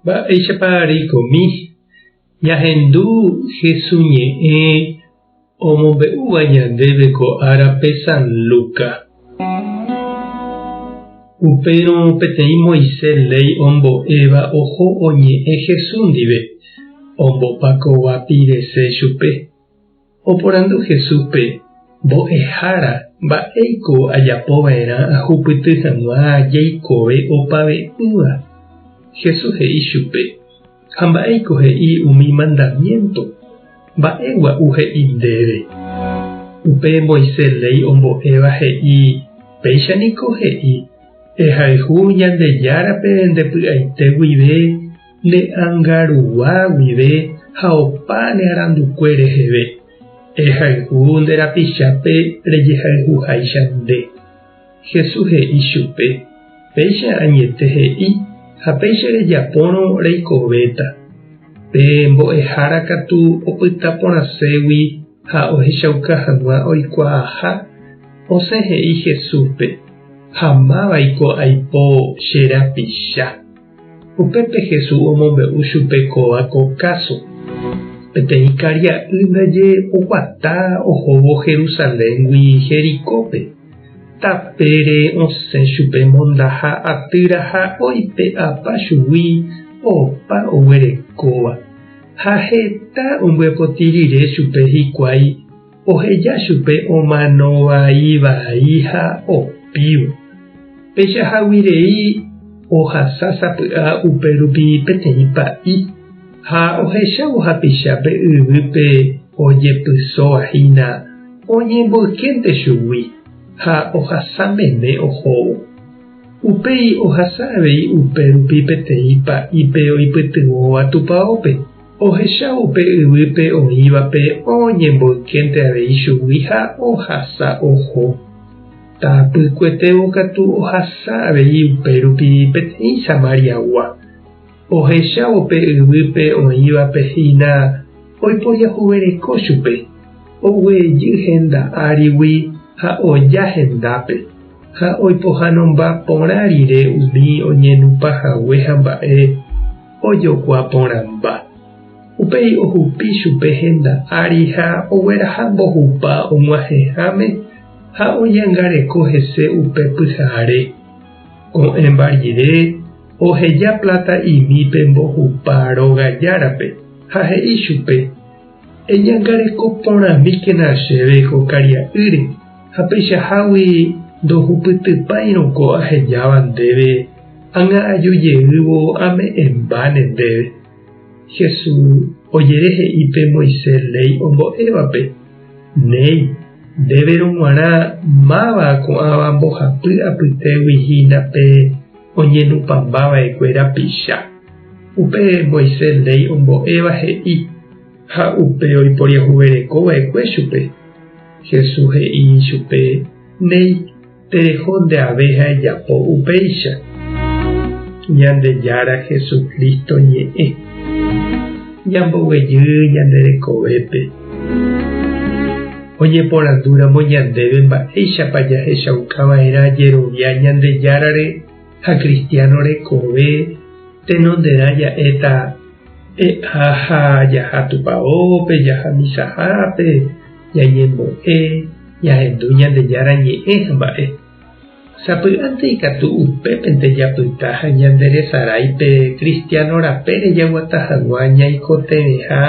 Mba'éichapa reikomi ñahendu Hesu ñe'ẽ omombe'úva ñandéve ko árape San Lucas? Upérõ peteĩ Moisés léi ombo'éva oho oñe'ẽ Hesu ndive, ombopakova pirese chupe. Oporandu Jesúspe, Mbo'ehára, mba'éiko ajapova'erã ahupyty hag̃ua jeikove opave'ỹva? Jesús he'i chupe, Ha mba'éiko he'i umi mandamiénto? Mba'e gua'u he'i ndéve? Upe Moisés léi ombo'éva he'i, Péicha niko he'i, Ehayhu Ñandejárape nde py'aite guive, Ne ánga rugua guive ha opa ne arandukue reheve, ehayhu nde rapichápe rejehayhuháicha nde. Jesús he'i chupe, Péicha añete he'i, ha péicha rejapórõ reikovéta. Pe mbo'ehára katu opyta porãségui ha ohechauka hag̃ua oikuaaha, osẽ he'i Jesúspe, Ha mávaiko aipo che rapicha? Upépe Jesús omombe'u chupe kóva ko káso. Peteĩ karia'y ndaje oguata ohóvo Jerusaléngui Jericópe. Tapére osẽ chupe mondaha atýra ha oipe'apa chugui opa oguerekóva. Ha heta ombyepoti rire chupe hikuái, oheja chupe omano vai vai ha opívo. Peichahágui rei ohasa sapy'a upérupi peteĩ pa'i, ha ohechávo hapichápe yvýpe ojepysóva hína oñemboykénte chugui ha ohasa meme ohóvo. Upéi ohasa avei upérupi peteĩ pa'ípe oipytyvõva tupaópe, ohechávo pe yvýpe oĩvape oñemboykénte avei chugui ha ohasa oho. Tapykuetévo katu ohasa avei upérupi peteĩ Samariagua. Ohechávo pe yvýpe oĩvape hína oiporiahuvereko chupe, oguejy henda árigui ha oja hendápe, ha oipohãnomba porã rire umi oñenupa hague ha mba'e ojokua porãmba. Upéi ohupi chupe henda ári ha ogueraha mbohupa og̃uahẽháme ha oñangareko hese upe pyhare. Ko'ẽmba rire, oheja pláta imi pe mbohupa róga járape, ha he'i chupe, Eñangareko porãmíkena chéve ko karia'ýre, ha peichahágui ndohupytypáirõ ko ahejáva ndéve, ág̃a aju jeývo ame'ẽmbáne ndéve. Jesús ojere he'i pe Moisés léi ombo'évape, Néi, ndéverõ g̃uarã máva ko'ãva mbohapy apytégui hína pe oñenupãmba va'ekue rapicha. Upe Moisés léi ombo'éva he'i, ha upe oiporiahuvereko va'ekue chupe. Jesús he'i chupe, Néi, Tereho nde ave ha ejapo upéicha. Ñandejára Jesucristo ñe'ẽ. Ñamboguejy ñande rekovépe. Oñeporandúramo ñandéve mba'éichapa jahechauka va'erã jerovia Ñandejárare ha cristiano rekove, tenonderã ja'éta, E'a ha jaha tupaópe, jaha misahápe, ñañembo'e, ñahendu Ñandejára ñe'ẽ ha mba'e. Sapy'ánte ikatu upépente japyta ha ñanderesarái pe kristiáno rapére jaguata hag̃ua ñaikotevẽha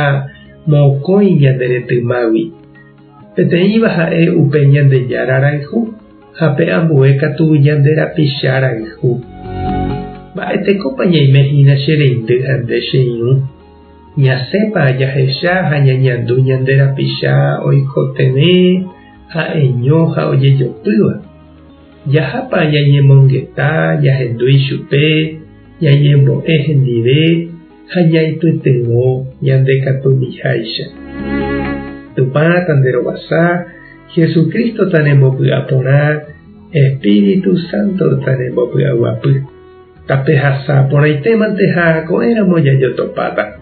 mokõi ñande retymágui. Peteĩva ha'e upe Ñandejára rayhu ha pe ambue katu ñande rapicha rayhu. Mba'etekópa ñaime hína che reindy ha nde che irũ? Ñasẽpa jahecha ha ñañandu ñande rapicha oikotevẽ, ha'eño ha ojejopýva? Jahápa ñañemongeta, ñahendu ichupe, ñañembo'e hendive ha ñaipytyvõ ñande katumiháicha? Tupã tanderovasa, Jesucristo tanembopy'aporã, Espíritu Santo tanembopy'aguapy. Tapehasa porãitémante ha ko'ẽramo jajotopáta.